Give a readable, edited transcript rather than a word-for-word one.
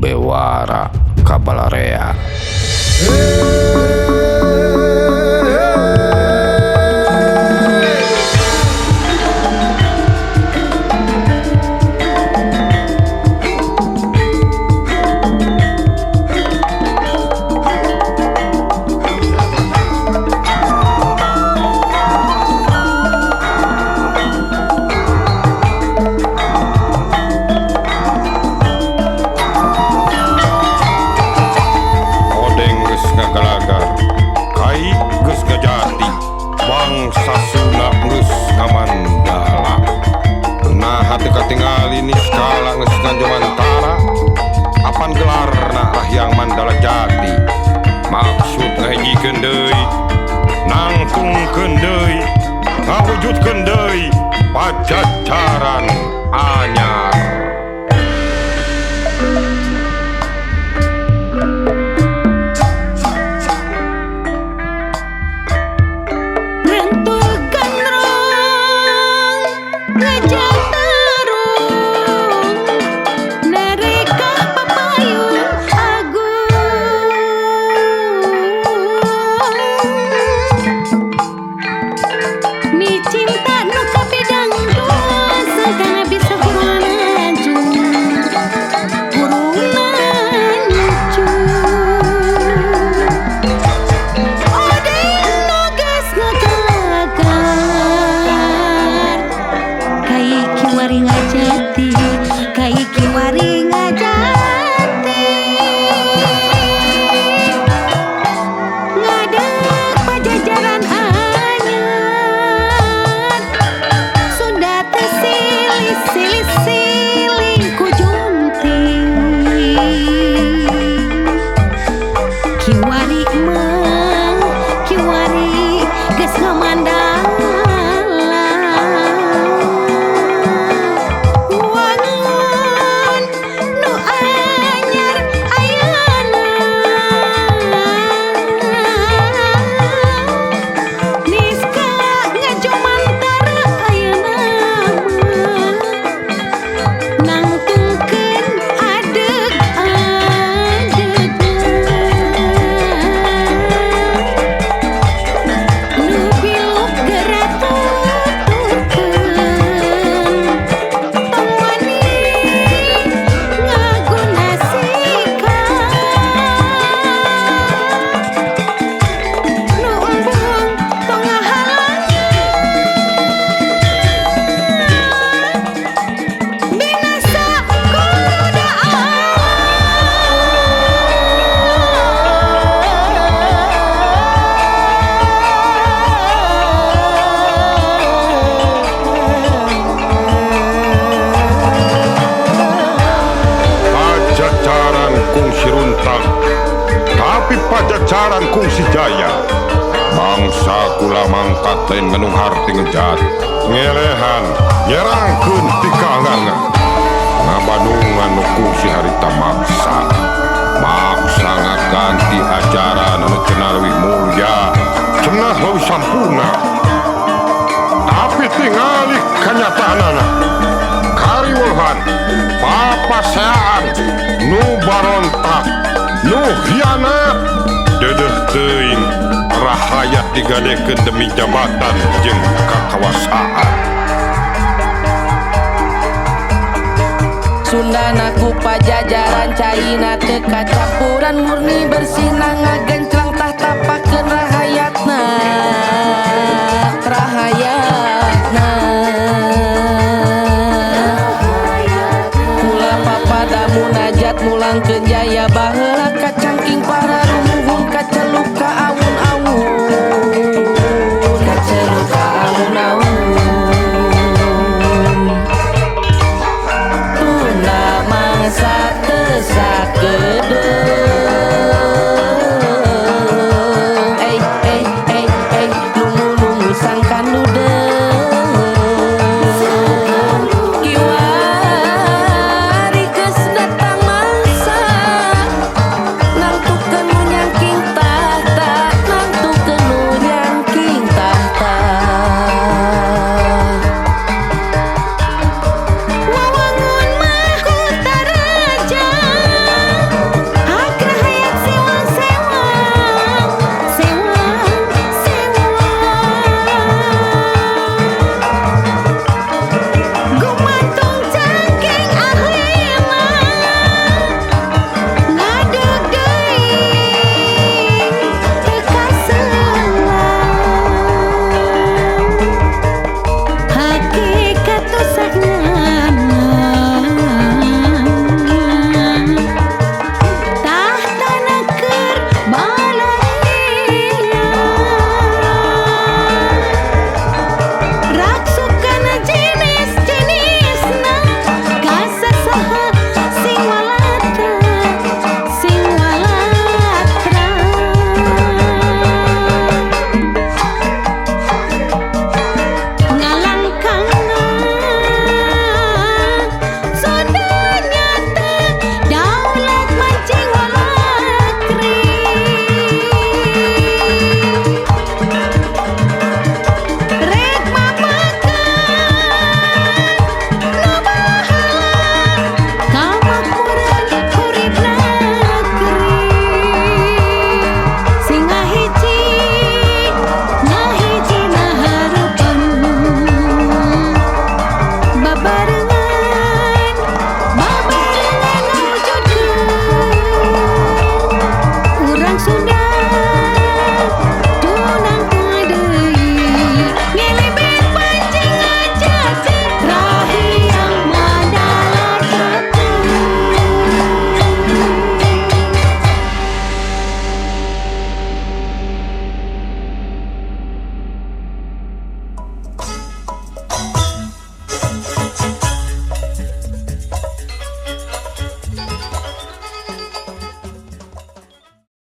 Bewara ka balarea. Odeng geus ngagalagar, Kai geus ngajati, bangsa Sunda geus ngamandala. Naha teu katingali niskala geus ngajomantara, apan gelarna Rahyang Mandala Jati. Maksud ngahijikeun deui, nangtungkeun deui, ngawujudkeun deui Pajajaran anyar. Rentul gandrung ngajak tarung nereka papayun agung mi cinta nu kapidang dosa kana bisa guru nyucu. Odeng nu geus ngagalagar kai kiwari ngajati, kai kiwari ngajati, ngadeg Pajajaran anyar. Sunda teh silih silih silih ku junting kiwari mah kiwari geus ngamandala wangun nu anyar ayana niskala ngajomantara ayeuna mah nangtungkeun adeg adegna nu biluk geura tuturkeun tong wani ngaguna sikap nu embung tong ngahalangan binasa godaan. Pajajaran kungsi runtah, tapi Pajajaran kungsi jaya. Bangsa kula mangkat lain ngenung harti ngejat, ngelehan nyerangkeun ti kaangangan. Ngabandungan nu kungsi harita maksa, maksa ngaganti ajaran anu cenah leuwih mulya, cenah leuwih sampurna. Tapi tingali kanyataanana, kariweuhan, papaseaan, nu barontak, nu hianat, deudeuh teuing rahayat digadekeun demi jabatan jeung kakawasaan. Sundana ku Pajajaran caina teu kacampuran murni bersih ngagenclang tah tapakeun rahayatna rahayatna. Kula papada munajat mulangkeun jaya baheula kacangking para